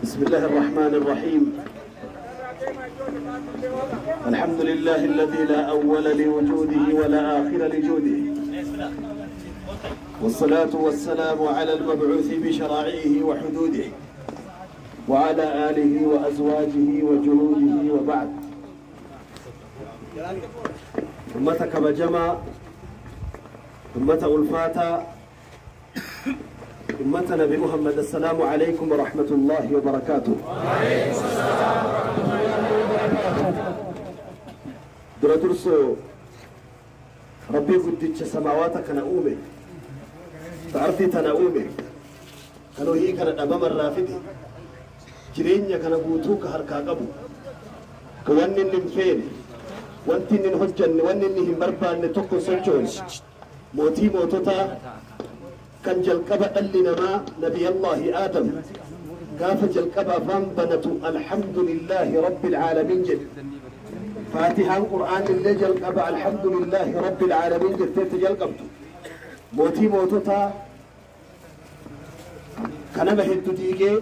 بسم الله الرحمن الرحيم. الحمد لله الذي لا أول لوجوده ولا آخر لجوده، والصلاة والسلام على المبعوث بشرائعه وحدوده وعلى آله وأزواجه وجنوده، وبعد. أمتك بجمع، أمة ألفاتا، أمة نبي محمد، السلام عليكم ورحمة الله وبركاته. وعليكم السلام ورحمة الله وبركاته. درسو ربي قدتش سماواتك نؤمي تعرفي تنؤمي كانوا هي كانت أمام الرافدي jireenya kana guutuu ka harkaa qabu, ka wanni inni hin feene, wanti inni hin hojjanne, wanni inni hin barbaanne tokko sochoone, mootii moototaa kan jalqaba dhalli namaa nabiyallaahi Aadam gaafa jalqaba afaan banatu alhamdulillaahi rabbil caalamiin jedhe. Faatihaan Qur'aan illee jalqaba alhamdulillaahi rabbil caalamiin jetteetti jalqabdu. Mootii moototaa ka nama hedduu diigee,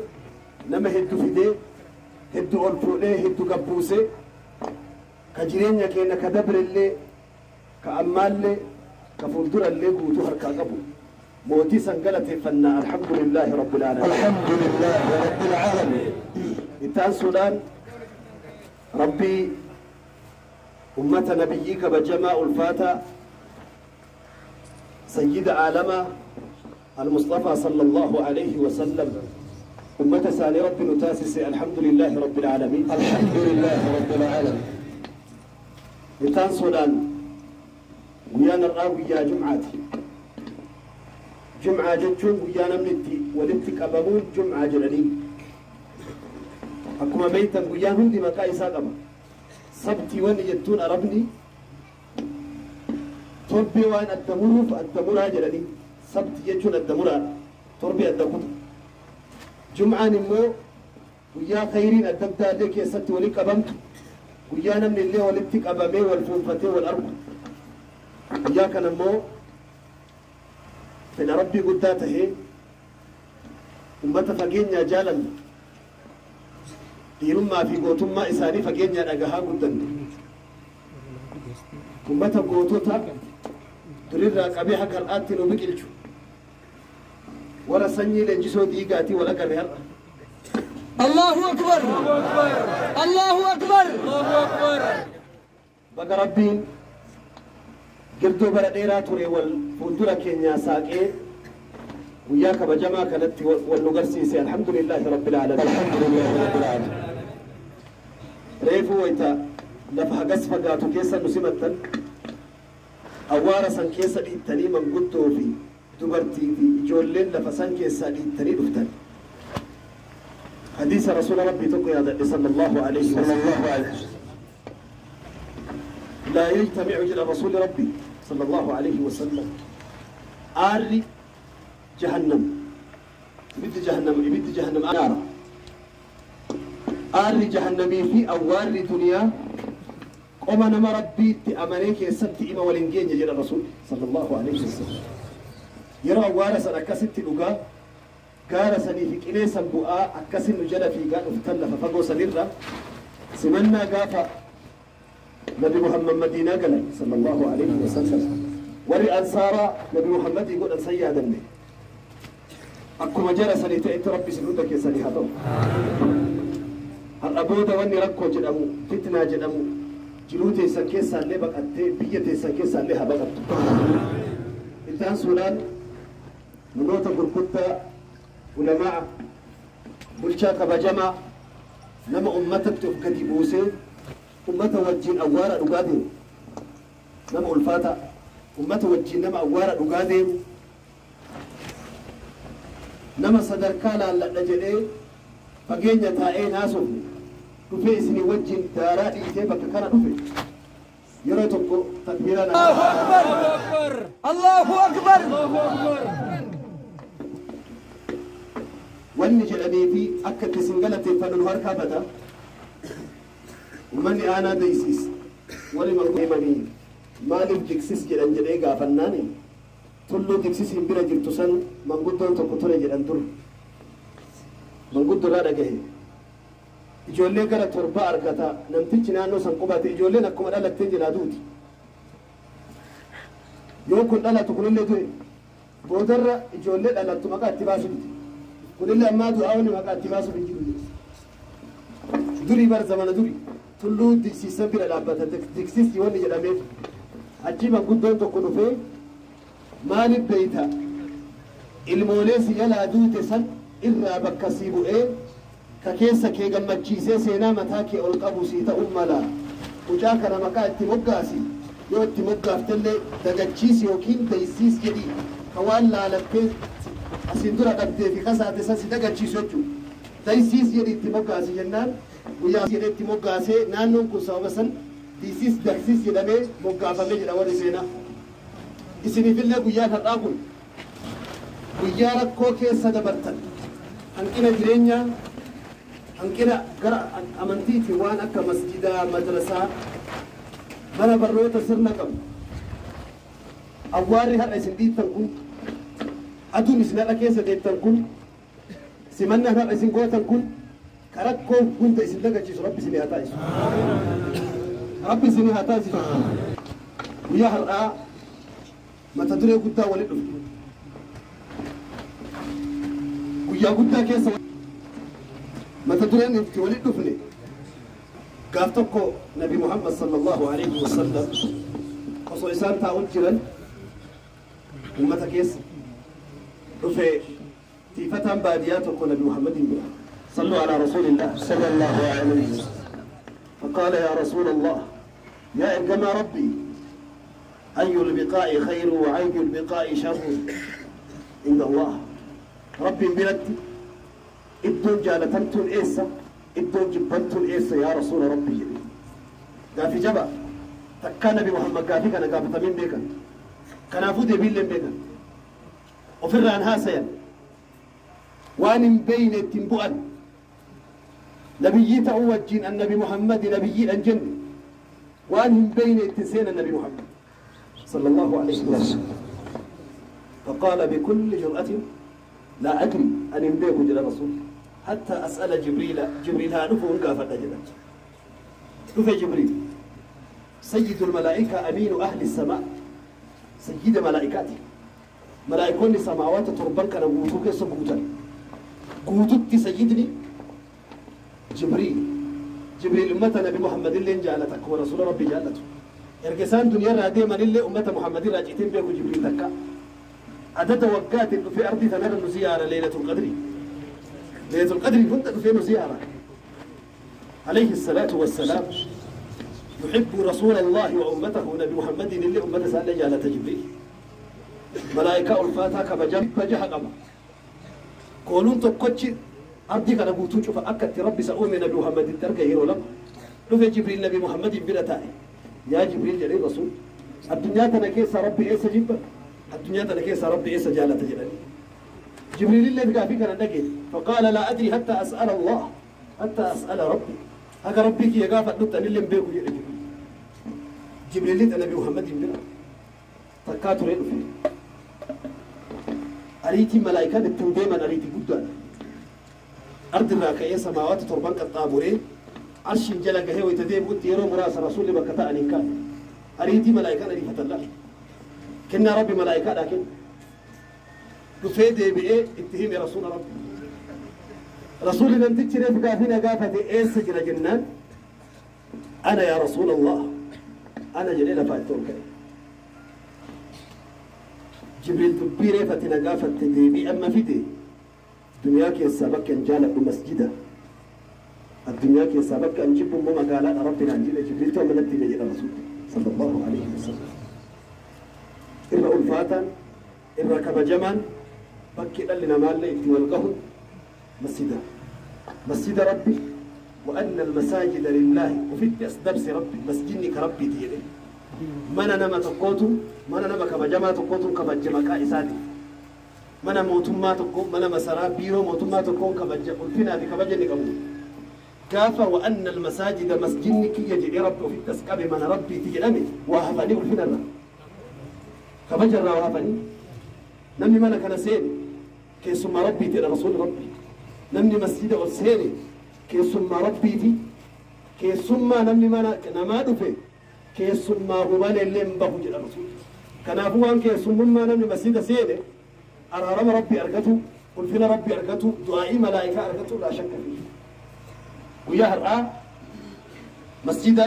nama hedduu fidee, hedduu ol fuudhee, hedduu gabbuusee, ka jireenya keenya ka dabrellee, ka ammaallee, ka fuuldurallee guutuu harkaa qabu, mootii san galateeffannaa. Alhamdulillaahi rabbil aalamiin. الحمد لله رب العالمين. Itti aansuudhaan rabbii ummata nabiyyii kabajamaa ulfaataa sayyida aalamaa المصطفى صلى الله عليه وسلم أمة سالي رب نتاسس، الحمد لله رب العالمين. الحمد لله رب العالمين. Itti aansuudhaan guyyaan har'aa guyyaa jum'aati. Jum'aa jechuun guyyaa namni itti walitti qabamuun jum'aa jedhanii. Akkuma beektan guyyaan hundi maqaa isaa qaba. Sabtii wanni jettuun Arabni torbee waan adda muruuf adda muraa jedhanii. Sabti jechuun adda muraadha. Torbee adda kuta. Jum'aan immoo guyyaa khayriin adda addaallee keessatti walitti qabamtu, guyyaa namni illee walitti qabamee wal fuunfatee wal argu. Guyyaa kana immoo fedha rabbii guddaa tahee ummata fageenyaa jaalanna, dhiirummaa fi gootummaa isaanii fageenyaa dhagahaa guddanne, ummata gootota durirraa qabee haga har'aatti nu biqilchu, warra sanyii leenjisoo diigaatii wal agarre har'a. الله أكبر، الله أكبر. Baga rabbiin girdoo bara dheeraa ture wal fuuldura keenyaa saaqee guyyaa kabajamaa kanatti wal nu garsiise. Alhamdulillaahi rabbil aalamiin. الحمد لله رب العالمين. Reefuu wayta lafa hagas fagaatu keessa nu simattan, awwaara san keessa dhiittanii, manguddoo fi dubartii fi ijoolleen lafa san keessaa dhiittanii dhuftan. Hadiisa rasuula rabbii tokko yaadadhe صلى الله عليه صلى وسلم. الله عليه وسلم. لا يجتمع إلى رسول ربي صلى الله عليه وسلم aarri جهنم، ibiddi جهنم، ibiddi جهنم نار، aarri jahannamii fi awwaarri duniyaa qoma nama rabbiitti amanee keessatti ima waliin geenye jedha rasuul صلى الله عليه وسلم. Yeroo awwaara san akkasitti dhugaa gaara sanii fi qilee san bu'aa akkasin nu jala fiigaa dhuftan, lafa fagoo sanirra simannaa gaafa nabi Muhammad Madiinaa galan صلى الله عليه وسلم warri ansaaraa nabi Muhammadii godhan san yaadanne. Akkuma jara sanii ta'etti rabbi isin hunda keessanii haa ta'u. Har'a booda wanni rakkoo jedhamu, fitnaa jedhamu jiruu teessan keessaallee baqattee biyya teessan keessaallee haa baqattu. Itti aansuudhaan namoota gurguddaa, ulamaa, bulchaa kabajamaa, nama ummatatti of gadi buusee ummata wajjin awwaara dhugaa deemu, nama ulfaata, ummata wajjin nama awwaara dhugaa deemu, nama sadarkaa laalladha jedhee fageenya taa'ee naasofne dhufee isinii wajjin daaraa dhiitee bakka kana dhufe, yeroo tokko takbiiraa. الله أكبر، الله أكبر. Wanni jedhanii fi akka itti isin galateeffannu nu harkaa bada. Ummanni aanaa deeysiis warri manguimanii maaliif jigsis jedhan jedhee gaafannaani, tulluu digsisiin bira jirtu san manguddoon tokko ture jedhan dur. Manguddoo irraa dhagahe. Ijoollee gara torba argata namtichi naannoo san qubate ijoolleen akkuma dhalattee jira duuti. Yoo kun dhalatu kunillee du'e boodarra ijoollee dhalattu maqaa itti baasu miti. Kunillee ammaa du'aa wanni maqaa itti baasuuf hin jiru. Durii bar zamana durii tulluu diksiisan bira dhaabbata diksiisi wanni jedhameef achi manguddoon tokko dhufee maaliif beeyta ilmoolee si jalaa duute san irraa bakka sii bu'ee ka keessa kee gammachiisee seenaa mataa kee ol qabu sii ta'uu mala mucaa kana maqaa itti moggaasi yoo itti moggaaftellee dagachiisi yookiin daysiis jedhi ka waan laalattee asiin dura dhabdee fi kasaate san si dagachiisu jechuudha. Daysiis jedhi itti moggaasi jennaan guyyaa jedhee itti moggaasee naannoon kun sababa san diisiis dagsiis jedhamee moggaafamee jedha warri seenaa. Isiniifillee guyyaan har'aa kun guyyaa rakkoo keessa dabartan hanqina jireenyaa hanqina gara amantiitiin waan akka masjidaa madrasaa mana barnoota sirna qabu awwaarri har'a isin dhiittan kun aduun isin har'a keessa deettan kun simannaan har'a isin gootan kun ka rakkoo hunda isin dagachiisu rabbi isinii haa taasisu. Rabbi isinii haa taasisu. Guyyaa har'aa mata duree guddaa walitti dhufne. Guyyaa guddaa keessa mata dureen itti walitti dhufne gaaf tokko Nabi Muhammad sallallahu alaihi wasallam osoo isaan taa'u jiran ummata keessa dhufe tiifataan baadiyyaa tokko Nabi Muhammadin bira. صلوا على رسول الله صلى الله عليه وسلم. فقال يا رسول الله يا إرجما ربي أي البقاء خير وأي البقاء شر عند الله. ربي بلدي إدون جالتنتون إيسا إدون جبنتون إيسا يا رسول ربي. قافي جبا تكا نبي محمد قافي كان قافي تمين بيكا كان أفودي بيلين بيكا وفر عنها سيا وان بين التنبؤا نبيي تأوجين النبي محمد نبيي الجن وان بين التسين النبي محمد صلى الله عليه وسلم. فقال بكل جرأة لا أدري أن يمديك جل رسول حتى أسأل جبريل. جبريل هانفه انقافت أجلت شوف جبريل سيد الملائكة أمين أهل السماء سيد ملائكاته ملائكون السماوات تربان كان قوتوك يسبقوتا قوتوك سيدني جبريل. جبريل أمة نبي محمد اللي جعلتك ورسول ربي جعلته إرجسان دنيا رادي من اللي أمة محمد راجعتين بيكو جبريل تكا عدد وقات في أرض ثمان زيارة ليلة القدر. ليلة القدر كنت في زيارة عليه الصلاة والسلام. يحب رسول الله وأمته نبي محمد اللي أمة سأل جعلت جبريل ملائكة الفاتحة كبجم بجح قبا قولون تقتش أرضي كان أبو توجه فأكدت ربي سأؤمن نبي محمد الدرجة هيرو لما لو جبريل نبي محمد بلا تاعي يا جبريل جليل رسول الدنيا تنكيس ربي إيسا جبا الدنيا تنكيس ربي إيسا جالة جلالي. جبريل اللي بقى فيك أنا نجي فقال لا أدري حتى أسأل الله حتى أسأل ربي هكا ربي كي يقافت نبت أن اللي مبيكو جبريل. جبريل نبي محمد بلا تكاتر فيه أريتي ملائكة التنديما أريتي قدوة أرض الراكية سماوات تربان كالطابورين عرش جلق هي ويتديم قلت يرو مراس رسول بكتاء إن أريتي ملائكة أريفة الله كنا ربي ملائكة لكن رفيدي بإيه اتهيم يا رسول ربي رسول لم تجري فقافنا قافة إيه سجل جنان أنا يا رسول الله أنا جليلة فاتون كريم جبريل دبيري فتنا قافة تديبي أما فيدي دنياك يا سابك أن جالك مسجدا الدنيا كي سابك أن جيب مما قال ربنا أنجيل جبريل تو ملتي بجل رسول صلى الله عليه وسلم. إما ألفاتا إما كبجما بكي لنا مال والقه مسجدا مسجد ربي وأن المساجد لله وفي درس ربي مسجدني كربي ديري من أنا ما تقوتو من أنا ما كبجما تقوتو كبجما كائساتي من موتما تقو من مسرا بيرو موتما تقو كبجا قلتنا بكبجني قبول كافة وأن المساجد مسجدني كي يجي ربي وفي التسكاب من ربي تجلمي وهفني قلتنا كبجر وهفني نمي مالك أنا سين كي ثم ربي تلا رسول ربي Namni masjida ol seene keessummaa rabbiiti. Keessummaa namni mana namaa dhufe keessummaa hubanellee hin bahu jedha Rasuulli. Kanaafuu waan keessummummaa namni masjida seene araarama rabbi argatu, ulfina rabbi argatu, du'aa'ii malaa'ikaa argatu laa shakka fi. Guyyaa har'aa masjida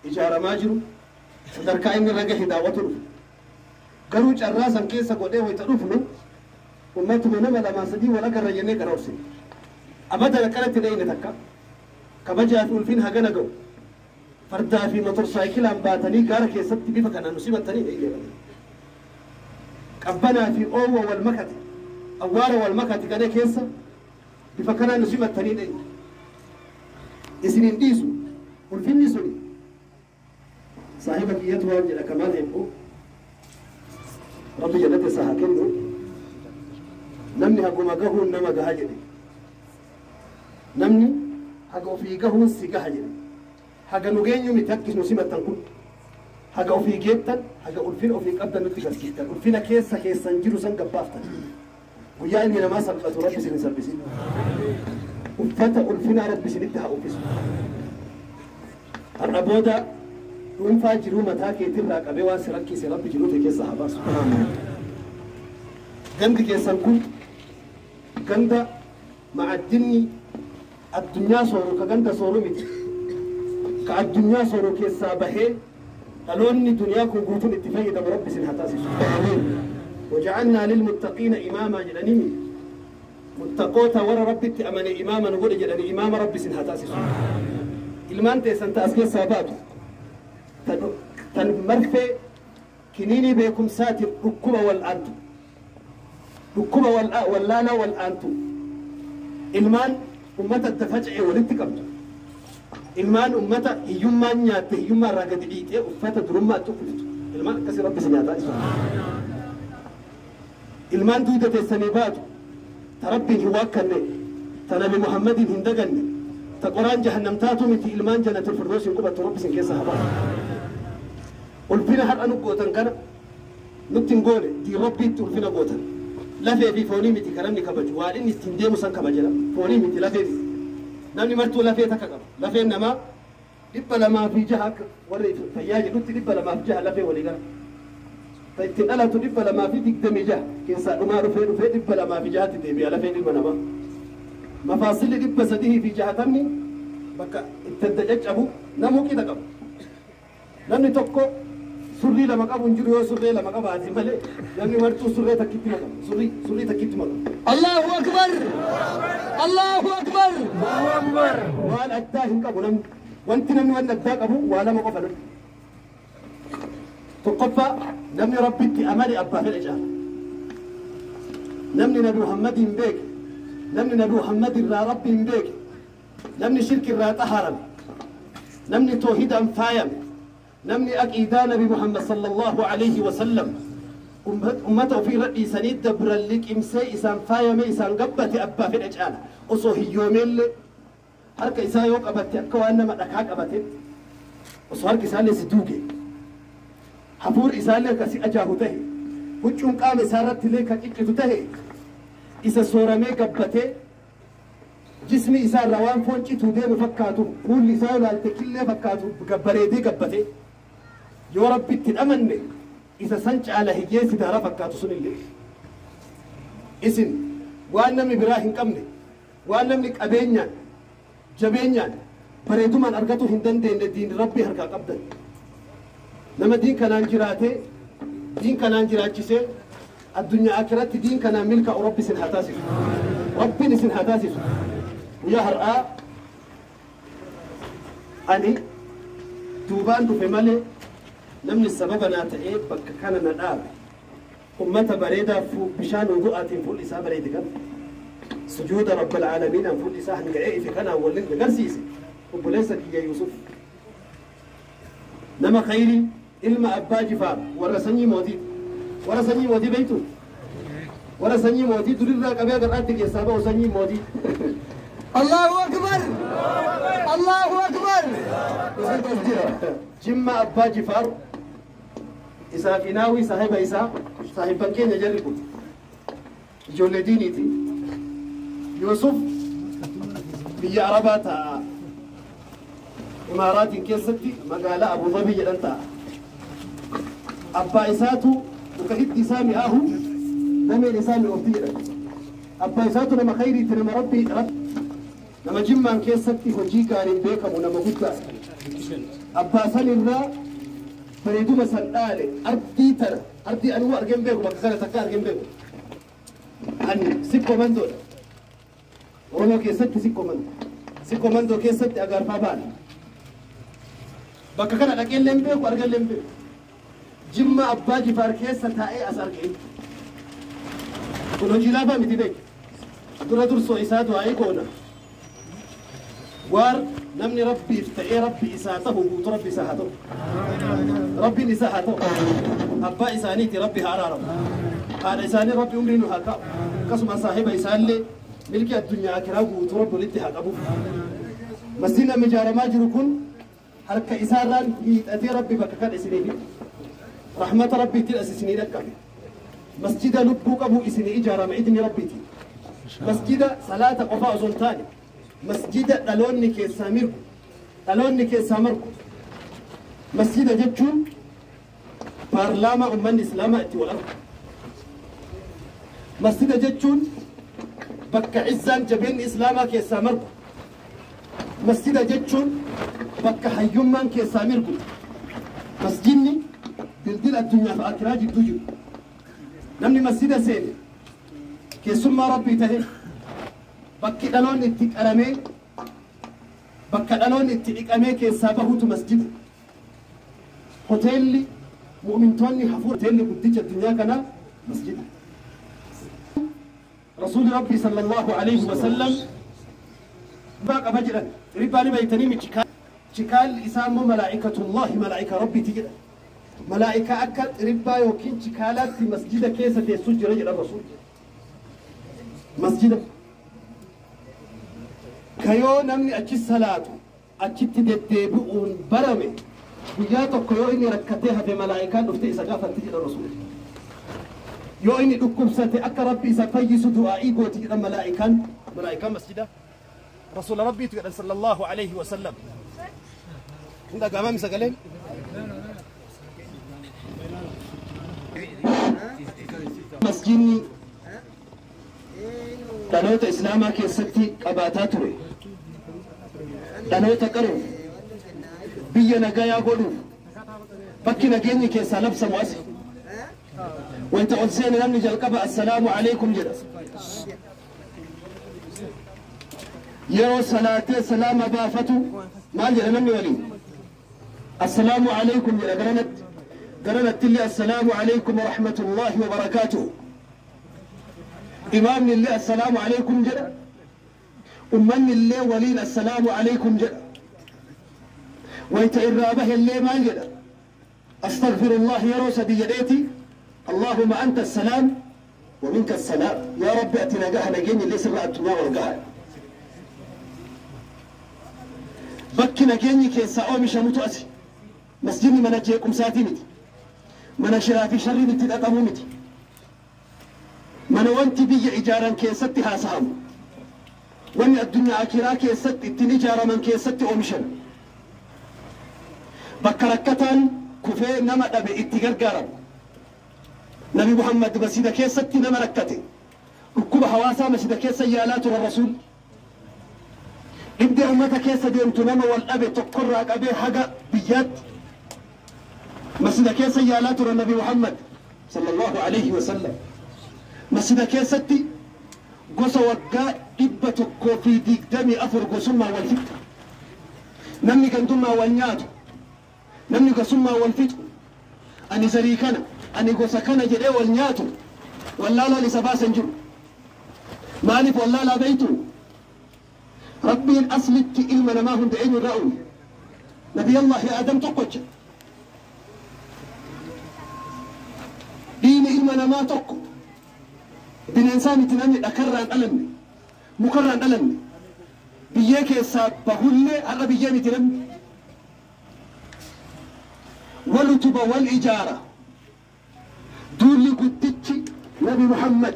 ijaaramaa jiru sadarkaa inni irra gahe daawwatu dhufe. Garuu carraa san keessa godhee wayita dhufnu ummatuma nama lamaa sadii wal agarra jennee gara obsine. Abadan akkanatti dhayne takka kabajaa fi ulfin hagana ga'u fardaa fi motorsaayikilaan baatanii gaara keessatti bifa kanaan nu simattanii dhayne. Qabbanaa fi oowwa wal makate, awwaara wal makate kana keessa bifa kanaan nu simattanii dhayne. Isin hin dhiisu ulfinni suni saahiba kiyyatu waan jedha Kamaal Hebbuu Rabbi jannata isaa haa kennu. Namni haguma gahuun nama gaha jedhe. Namni haga ofii gahuun si gaha jedhe. Haga nu geenyu miti akki nu simattan kun. Haga ofii geettan, haga ulfina ofii qabdan nutti garsiiftan. Ulfina keessa keessan jiru san gabbaaftan. Guyyaa ilmi namaa salphatu Rabbi isin hin salphisin. Uffata ulfinaa Rabbi isinitti haa uffisu. Har'a booda dhuunfaa jiruu mataa keetirraa qabee waan si rakkise Rabbi jiruu kee keessa haa baasu. Gandi keessan kun ganda ma'addinni addunyaa sooru ka ganda sooru miti. Ka addunyaa sooru keessaa bahee dhaloonni duniyaa kun guutuun itti fayyadamu Rabbi isin haa taasisu. Waja'alnaa lilmuttaqiina imaamaa jedhanii muttaqoota warra Rabbitti amane imaama nu godhe jedhanii imaama Rabbi isin haa taasisu. Ilmaan teessan ta as keessaa baatu tan marfee kiniinii beekumsaatiin dhukkuba wal'aantu, dhukkuba wallaalaa wal'aantu, ilmaan ummata adda faca'e walitti qabdu, ilmaan ummata hiyyummaan nyaatte hiyyummaa irraa gadi dhiitee uffata durummaatti uffiftu, ilmaan akkasii Rabbi isin haa taasisu. Ilmaan duuda teessanii baatu ta Rabbiin hin waakkanne, ta Nabi Muhammadiin hin daganne, ta qoraan jahannam taatu miti ilmaan jannatul firdoos hin qubattu Rabbi isin keessa haa baasu. Ulfina har'a nu gootan kana nutti hin goone diin Rabbiitti ulfina gootan. Lafee fi foonii miti kan namni kabaju, waan inni ittiin deemu san kabaja. Foonii miti, lafee miti. Namni martuu lafee takka qaba. Lafeen namaa 206 akka warri fayyaa jedhutti 206 lafee walii gala. Ta ittiin dhalatu 226 keessaa dhumaa dhufee dhufee 206tti deebi'a lafeen ilma namaa. Mafaasilli 360 bakka itti adda caccabu namuu qixa qaba. Namni tokko surrii lama qabu hin jiru yoo surree lama qabaate malee namni martuu surree takkitti maqama. Surrii takkitti maqama. Allahu Akbar! Allahu Akbar! Waan addaa hin qabu namni. Wanti namni waan addaa qabu waa lama qofa namni. Tokkoffaa namni Rabbitti amane abbaa fedhe caala. Namni Nabi Muhammad hin beeke, namni Nabi Muhammad irraa Rabbi hin beeke, namni shirki irraa xaharame, namni toohidaan faayame, namni aqiidaa Nabi Muhammad sallallahu alayhi wa sallam ummata ofii irra dhiisanii dabran liqimsee isaan faayame isaan gabbate abbaa fedhe caala. Osoo hiyyoomeellee harka isaa yoo qabatte akka waan nama dhakaa qabatetti osoo harki isaallee si duuge, hafuurri isaallee akka si ajaahu tahe, huccuun qaama isaa irratti illee ka ciccitu tahe, isa sooramee gabbatee jismi isaa irraa waan foon cituu deemu fakkaatu, fuulli isaa ilaalte killee fakkaatu gabbareedee gabbatee yoo Rabbitti dhamanne isa san caala hiyyeessi daara fakkaatu sunillee. Isin waan namni biraa hin qabne, waan namni qabeenyaan jabeenyaan bareedumaan argatu hin dandeenye diin Rabbii harkaa qabdan. Nama diin kanaan jiraatee diin kanaan jiraachisee addunyaa akiratti diin kanaan milkaa'u Rabbi isin haa taasisu. Rabbiin isin haa taasisu. Guyyaa har'aa ani duubaan dhufe malee namni sababa naa ta'ee bakka kana na dhaabe ummata bareedaa bishaan wudu'aatiin fuulli isaa bareede kana sujuuda Rabbil aalamiinaan fuulli isaa hanga'ee ife kanaan waliin agarsiise obboleessa kiyya Yuusuf nama khayrii ilma abbaa Jifaar warra sanyii mootii, warra sanyii mootii beektu, warra sanyii mootii durirraa qabee agarraatti keessaa ba'u sanyii mootii. Allahu Akbar! Allahu Akbar! Jimma abbaa Jifaar isaa fi naawii saahiba isaa saahibban keenya jarri kun ijoollee diiniiti. Yuusuf Biyya Arabaa ta'a. Imaaraatiin keessatti magaalaa Abu Dhabii jedhan ta'a. Abbaa isaatu muka hiddi isaa mi'aahu dameen isaa mi'oofti jedhan. Abbaa isaatu nama khayriiti, nama rabbii nama Jimmaan keessatti hojii gaariin beekamu, nama guddaa. Abbaa san irraa bareeduma san dhaale. Ardii tana, ardii anuu argeen beeku, bakka kana takka argeen beeku. Ani Sikkoo Mandoodha. Oromoo keessatti Sikkoo Mandoo. Sikkoo Mandoo keessatti Agaarfaa baana. Bakka kana dhaqeellee hin beeku, argallee hin beeku. Jimma Abbaa Jifaar keessa taa'ee as argee. Kun hojii laafaa miti beeku. Dura dursoo isaa du'aa'ii goona. Waar namni Rabbiif ta'ee Rabbi isaa ta'u guutuu Rabbi isaa haa ta'u. Rabbiin isaa haa ta'u. Abbaa isaaniiti Rabbi haa araaramu. Haadha isaanii Rabbi umrii nu haa kaa'u. Akkasuma saahiba isaallee milki addunyaa akiraa guutuu Rabbi walitti haa qabu. Masjiidni amma ijaaramaa jiru kun harka isaarraan hiixatee Rabbi bakka kana isinii fide. Rahmata Rabbiitiin as isinii dhaqqabe. Masjida lubbuu qabu isinii ijaarama idni Rabbiiti. Masjida salaata qofaa osoo hin taane masjida dhaloonni keessaa mirgu, dhaloonni keessaa margu. Masjida jechuun paarlaamaa ummanni Islaamaa itti wal argu. Masjida jechuun bakka izzaan jabeenni Islaamaa keessaa margu. Masjida jechuun bakka hayyummaan keessaa mirgu. Masjidni dildila addunyaa fi akiraa jidduu jiru. Namni masjida seene keessummaa Rabbii tahe, bakki dhaloonni itti qaramee, bakka dhaloonni itti dhiqamee keessaa bahutu masjida. Hoteelli mu'mintoonni hafuura, hoteelli guddicha addunyaa kanaa masjida. Rasuulli Rabbii sallallahu alayhi wa sallam ribbaa qaba jedhan. Ribbaa ni beeytanii? Chikaalli isaa immoo malaa'ikatullahi, malaa'ika Rabbiiti jedhan. Malaa'ika akka ribbaa yookiin chikaalaatti masjida keessa teessu jira jedhan Rasuulli. Masjida kayoo namni achi salaatu achitti deddeebi'uun barame, guyyaa tokko yoo inni rakkatee hafe malaa'ikaan dhufte isa gaafatti jedhan Rasuulli. Yoo inni dhukkubsate akka Rabbi isa fayyisu du'aa'ii gooti jedhan malaa'ikaan. Malaa'ikaan masjida Rasuula Rabbiitu jedhan sallallahu alayhi wa sallam. Hin dhaga'amami sagaleen? Masjidni dhaloota Islaamaa keessatti qabaataa ture. Dhaloota qaruuf, biyya nagayaa godhuuf, bakki nageenyi keessaa labsamu asi. Wanta ol seene namni jalqaba assalaamu alaykum jedha. Yeroo salaatee salaama baafatu maal jedha namni waliin? Assalaamu alaykum jedha garanatti. Garanatti illee assalaamu alaykum wa rahmatullahi wa barakaatuh. Imaamni illee assalaamu alaykum jedha. Ummanni illee waliin assalaamu alaykum jedha. Wayta irraa bahe illee maal jedha? Astaghfirullah yeroo sadi jedheeti, Allahumma anta assalaam wa minka assalaam. Yaa Rabbi, ati nagaha, nageenyi illee sirra addunyaa ol gaha. Bakki nageenyi keessaa oomishamutu asi. Masjidni mana jeequmsaatii miti. Mana shiraa fi sharriin itti dhaqamuu miti. Mana wanti biyya ijaaran keessatti haasahamu. Wanni addunyaa akiraa keessatti ittiin ijaaraman keessatti oomishan. Bakka rakkataan kufee nama dhabe itti gargaaramu. Nabi Muhammad masjida keessatti nama rakkate. Dhukkuba hawaasaa masjida keessa yaalaa turan Rasuul. Dhibdee uummata keessa deemtu, nama wal dhabe tokkorraa qabee haga biyyaatti masjida keessa yaalaa turan Nabi Muhammad sallallahu alayhi wa sallam. Masjida keessatti gosa waggaa 124 gosummaa wal fixu. Namni gandummaa wal nyaatu, namni gosummaa wal fixu, ani zarii kana, ani gosa kana jedhee wal nyaatu, wallaalaan isa baasan jiru. Maaliif wallaalaa beeytu? Rabbiin aslitti ilma namaa hunda eenyu irraa uume? Nabiyallahi Aadam tokkocha. Diini ilma namaa tokko. Bineensaa miti namni, dhakarraan dhalanne, mukarraan dhalanne. Biyyee keessaa bahullee har'a biyyee miti namni. Wal utuba, wal ijaara. Duulli guddichi Nabi Muhammad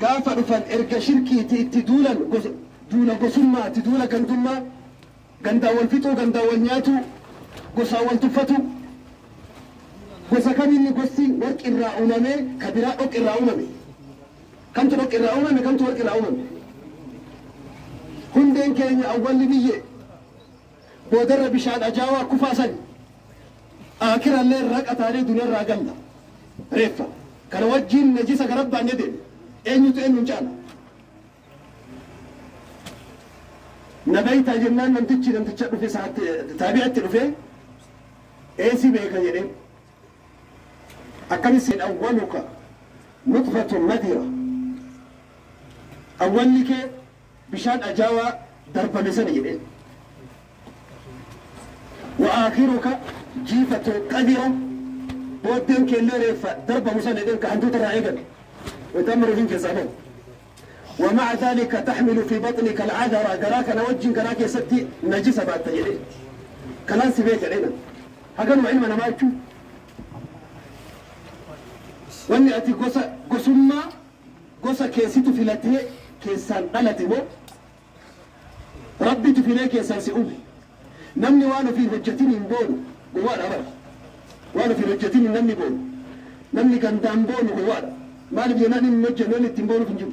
gaafa dhufan erga shirkiiti itti duulan Duula gosummaati, duula gandummaa, gandaa wal fixuu, gandaa wal nyaatu, gosaa wal tuffatu. Gosa kamiinni gosti warqi irraa uumame, ka biraa dhoqqi irraa uumame? Kamtu dhoqqi irraa uumame, kamtu warqi irraa uumame? Hundeen keenya awwalli biyye, boodarra bishaan ajaawaa kufaa sani, aakirallee raqa taanee duniyarraa galla reeffa kana wajjiin najisa garabbaanne deeme. Eenyutu eenyuun caala? Na beeytaa jennaan namtichi namticha dhufe taabi'atti dhufe eesii beeka jedheen. Akkamis awwaluka nutfatun madira, awwalli kee bishaan ajaawaa darbame sana jedheen. Wa aakhiruka jiifatun qadira, booddeen keellee reeffa darbamu sana jedheen, ka hantuuta irraa eegan وتمر فيك زمان. ومع ذلك تحمل في بطنك العذرة، قراك نوجه قراك يا ستي نجسة بعد تجري كلام سبيك علينا هكذا علمنا ما يشوف. واني أتي قصة قصما قصة كيسيتو في لاتي كيسان قلتي مو ربي تفيني كيسان سيؤمي. نمني وانا في هجتين بونو قوانا بر، وانا في هجتين نمني بونو، نمني كان دام بونو قوانا maaliif jennaan inni hojjennu inni ittiin boonuuf hin jiru.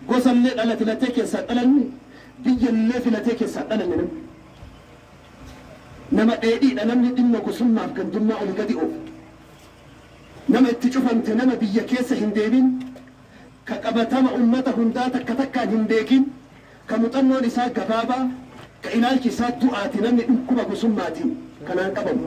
Gosa illee dhala filatee keessaa dhalanne, biyya illee filatee keessaa dhalanne namni. Nama dheedhiidha namni dhimma gosummaaf gandummaa olii gadi oofu. Nama itti cufamte, nama biyya keessa hin deemin, ka qabatama ummata hundaa takka takkaan hin beekin, ka muuxannoon isaa gabaabaa, ka ilaalchi isaa du'aati namni dhukkuba gosummaatiin kanaan qabamu.